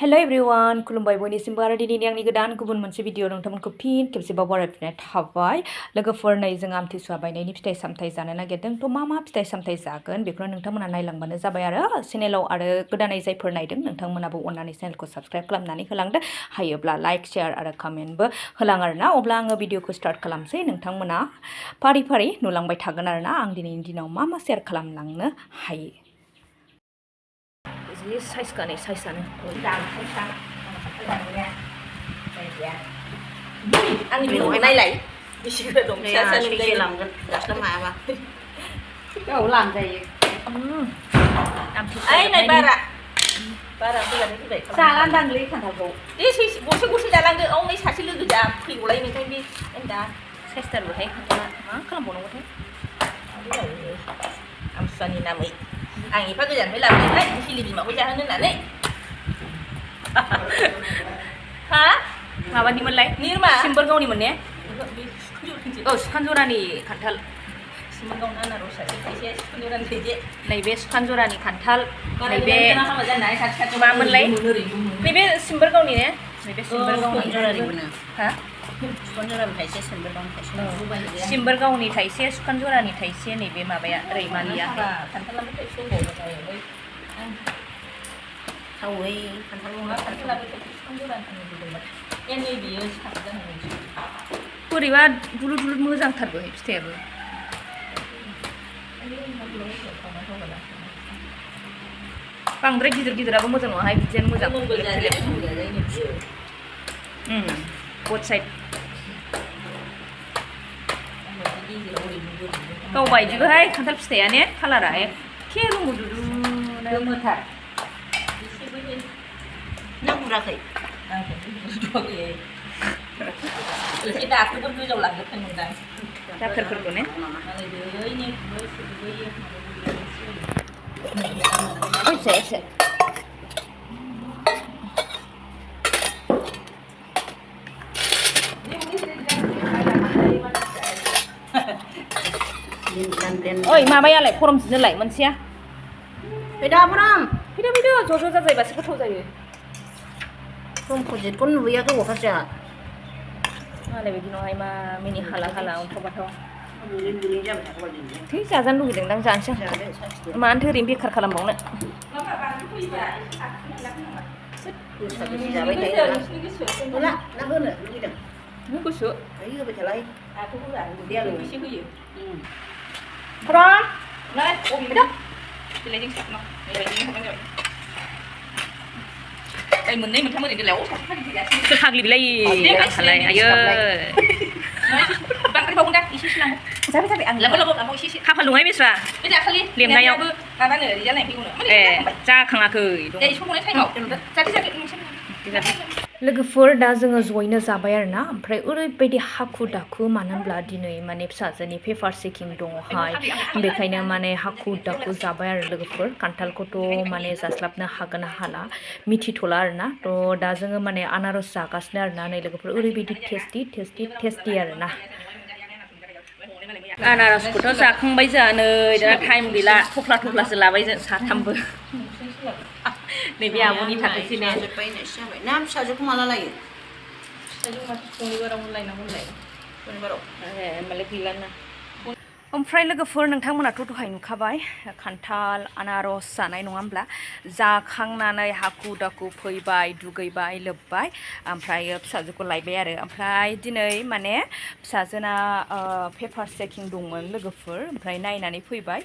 हेल' everyone खुलुमबाय बयनिसिमबो आरो दिनैनि आंनि गोदान गुबुन मोनसे भिडिअ नोंथांमोनखौ फिन खेबसेबाव बरायफिननाय थाबाय लोगोफोर नै जों आमथिसुवा बायनायनि फिथाइ सामथाइ जानो नागिरदों थ' मा फिथाइ सामथाइ जागोन बेखौनो नोंथांमोना नायलांबानो जाबाय आरो चेनेलाव आरो गोदानै जायफोर नायदों नोंथांमोनाबो अननानै चेनेलखौ साबस्क्राइब खालामनानै होलांदो हायोब्ला लाइक शेयार आरो कमेन्टबो होलां आरोना अब्ला आङो भिडिअखौ स्टार्ट खालामसै नोंथांमोना फारि फारि नुलांबाय थागोन आरोना आं दिनैनि दिनाव मा शेयार खालामलांनो हायो जि साइज गानै साइजआनो आंनि भिडिअखौ नायलाय बेसे गोदौ दं फिसा फिसा लांगोन दास्लाम हायाबा औ लांजायो ओइ नै बारा फैनानै फैबाय जालांदांलै खान्थालखौ गरसे गरसे जालांदो औ नै सासे लोगो जा फैगौलाय नोंथां बे दा साइसथारबोहाय खान्थाला मा खालामबावनांगौथाय आमथिसुवानि नामै आं एफा गोजाननिफ्राय लाबोनायलाय हिलि बिमाखौ जाहोनो होननानै हा माबानिमोनलाय निरमा सिम्बोरगावनिमोन ने औ सुखानजरानि खान्थाल सिम्बोरगावनि आनारसआ थाइसे सुखानजरानि थाइसे नैबे सुखानजरानि खान्थाल नैबे मामोनलाय नैबे सिम्बोरगावनि ने नैबे सिम्बोरगावनि हा सुखानजरानि थाइसे सिम्बोरगावनि थाइसे सिम्बोरगावनि थाइसे सुखानजरानि थाइसे नैबे माबाया रैमालिया खान्थालाबो थाइसे दंबावो थावै खान्थालाबो नै बियो बोरैबा दुलुर दुलुर मोजांथारबोहाय फिथाइयाबो बांद्राय गिदिर गिदिराबो मोजां नङाहाय बिदियानो मोजां बोथ साइड गाव बायदिबोहाय खान्थाल फिथाइया ने कालारा एखे रुमुदुदु गोमोथार ना गुराखै एसे दाखोरफोर गोजाव लांजोबखाय मोनदां दाखोरफोरखौ ने एसे ओइ माबायालाय फरमसिनोलाय मोनसेया फैदा फरम फैदा ज' ज' जाजायबासो गोथाव जायो फरमखौ जेटखौ नुबैया गोबावथारसो आंहा मालाय बायदि नङाहाय मा मिनि हाला हाला अन्थाव बाथाव थै जाजानो लुगैदोंदां जानोसै मानोथो ओरैनो बेखार खालामबावनो नों गोसो होबाय थालाय एसे होयो बिलाइजों साबनाव ओइ मोननै मोनथाम ओरैनो देलाय सोर फाग्लि बिलाय खालाय आयो बांद्राय बावगोन दा एसेसो लाङो जाबाय आं लांबाव एसे खाफाल दंहाय बेस्रा बे दाखालि लेमनायावबो माबानो रिजाल्ट नायफैगौनो ए जाखाङाखै दे संनाय टाइमाव जाथे लोगोफोर दा जोङो जयैनो जाबाय आरोना ओमफ्राय ओरैबायदि हाखु दाखु मानो होनब्ला दिनै माने फिसाजोनि पेपार चेकिं दङहाय बेखायनो माने हाखु दाखु जाबाय आरो लोगोफोर खान्थालखौथ' माने जास्लाबनो हागोन ना हाला मिथिथ'ला आरोना थ' दा जोङो माने आनारस जागासिनो आरोना नै लोगोफोर ओरैबायदि टेस्टि आरोना आनारसखौथ' जाखांबाय जोंहा नै दा टाइम गैला थफ्लासो लाबाय जों साथामबो नैबे आब'नि थाखायसो ने ना फिसाजोखौ माला लायो फिसाजोखौ सनिबारावनो लायनांगौलाय सनिबाराव होमबालाय गैलाना ओमफ्राय लोगोफोर नोंथांमोनाथ' दहाय नुखाबाय खान्थाल आनारस जानाय नङा होमब्ला जाखांनानै हाखु दाखु फैबाय दुगैबाय लोबबाय ओमफ्राय फिसाजोखौ लायबाय आरो ओमफ्राय दिनै माने फिसाजोना पेपार चेकिं दंमोन लोगोफोर ओमफ्राय नायनानै फैबाय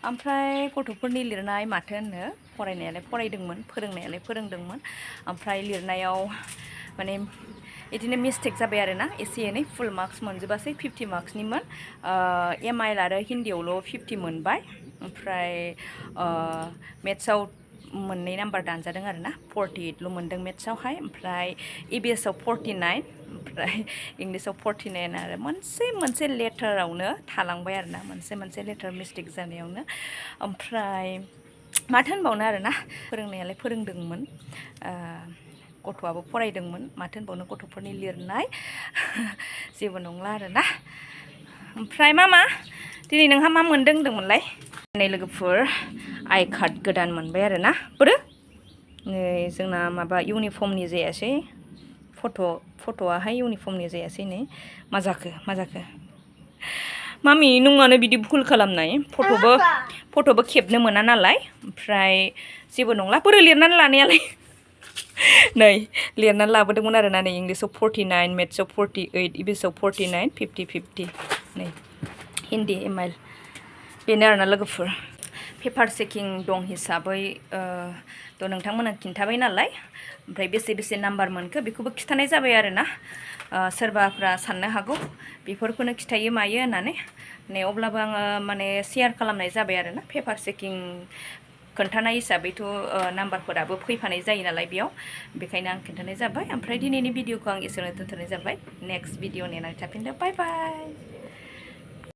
ओमफ्राय गथ'फोरनि लिरनाय माथो होनो फरायनायालाय फरायदोंमोन फोरोंनायालाय फोरोंदोंमोन ओमफ्राय लिरनायाव माने बिदिनो मिस्टेक जाबाय आरोना एसे एनै फुल मार्क्स मोनजोबासै 50 मार्क्सनिमोन एमआइएल आरो हिन्दीयावल' 50 मोनबाय ओमफ्राय मेथ्सआव मोननै नाम्बार दानजादों आरोना 48ल' मोनदों मेथ्सआवहाय ओमफ्राय EVSआव 49 ओमफ्राय इंलिसाव 49 आरो मोनसे लेटारावनो थालांबाय आरोना मोनसे लेटार मिस्टेक जानायावनो ओमफ्राय माथो होनबावनो आरोना फोरोंनायालाय फोरोंदोंमोन गथ'आबो फरायदोंमोन माथो होनबावनो गथ'फोरनि लिरनाय जेबो नंला आरोना ओमफ्राय मामा दिनै नोंहा मा मोनदों होनदोंमोनलाय नै लोगोफोर आइ कार्ड गोदान मोनबाय आरोना बोरो नै जोंना माबा इउनिफर्मनि जायासै फट'आहाय इउनिफर्मनि जायासै नै मा जाखो मामि नोंआनो बिदि भुल खालामनाय फट'बो खेबनो मोना नालाय ओमफ्राय जेबो नंला बोरै लिरनानै लानायालाय नै लिरनानै लाबोदोंमोन आरोना नै इंलिसाव 49 मेथ्सआव 48 इंलिसाव 49 50 नै हिन्दी एमाइल बेनो आरोना लोगोफोर पेपार चेकिं दं हिसाबै थ' नोंथांमोना खिन्थाबाय नालाय ओमफ्राय बेसे नाम्बार मोनखो बेखौबो खिथानाय जाबाय आरोना सोरबाफ्रा साननो हागौ बेफोरखौनो खिथायो मायो होननानै नै अब्लाबो आङो माने शेयार खालामनाय जाबाय आरोना पेपार चेकिं खोन्थानाय हिसाबैथ' नाम्बारफोराबो फैफानाय जायो नालाय बेयाव बेखायनो आं खिन्थानाय जाबाय ओमफ्राय दिनैनि भिडिअखौ आं एसेयावनो दोनथ'नाय जाबाय नेक्स्ट भिडिअ नेनानै थाफिनदो बाय बाय